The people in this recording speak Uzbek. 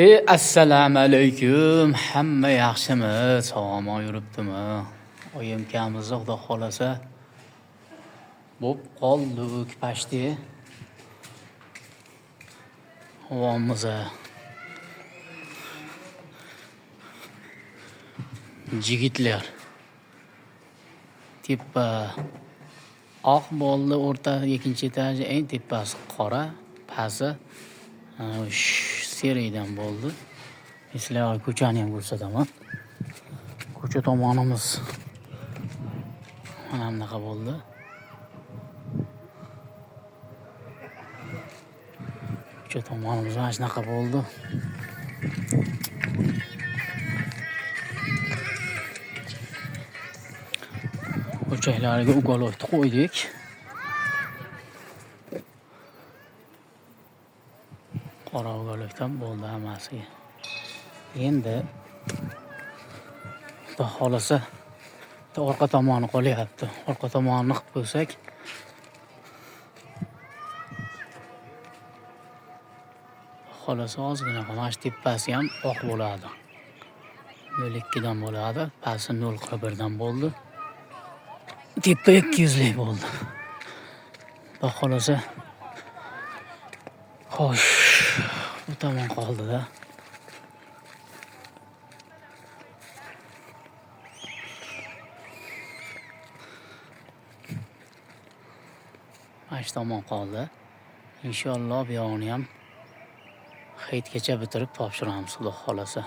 Assalomu alaykum. Hamma yaxshimi? Sog'-omon yuribdimi? Oyim ukamizni Xudo xolasa bo'p qoldik почти. Havomiz jigitlar. Tepa oq bo'ldi, o'rta ikkinchi etaji, eng tepasi qora, pasi seriydan bo'ldi. Sizlarga ko'chani ham ko'rsataman. Ko'cha tomonimiz mana bunaqa bo'ldi. Ko'cha tomonimiz mana shunaqa bo'ldi. Ko'chalarga uголок qo'ydik. Qora uголокdan bo'ldi hammasiga. Endi Xudo xolasa orqa tomoni qolyapti. Orqa tomonini qilib qo'ysak, xolasa ozgina mana shu tepasi ham oq bo'ladi. 0.2 dan bo'ladi, pasti 0.41 dan bo'ldi. Tepa 200 lik bo'ldi. Xudo xolasa xo'sh, bu tomon qoldi-da. Mana shu tomon qoldi. Inshaalloh bu yog'ini ham hayitgacha bitirib topshiramiz, Xudo xolasa.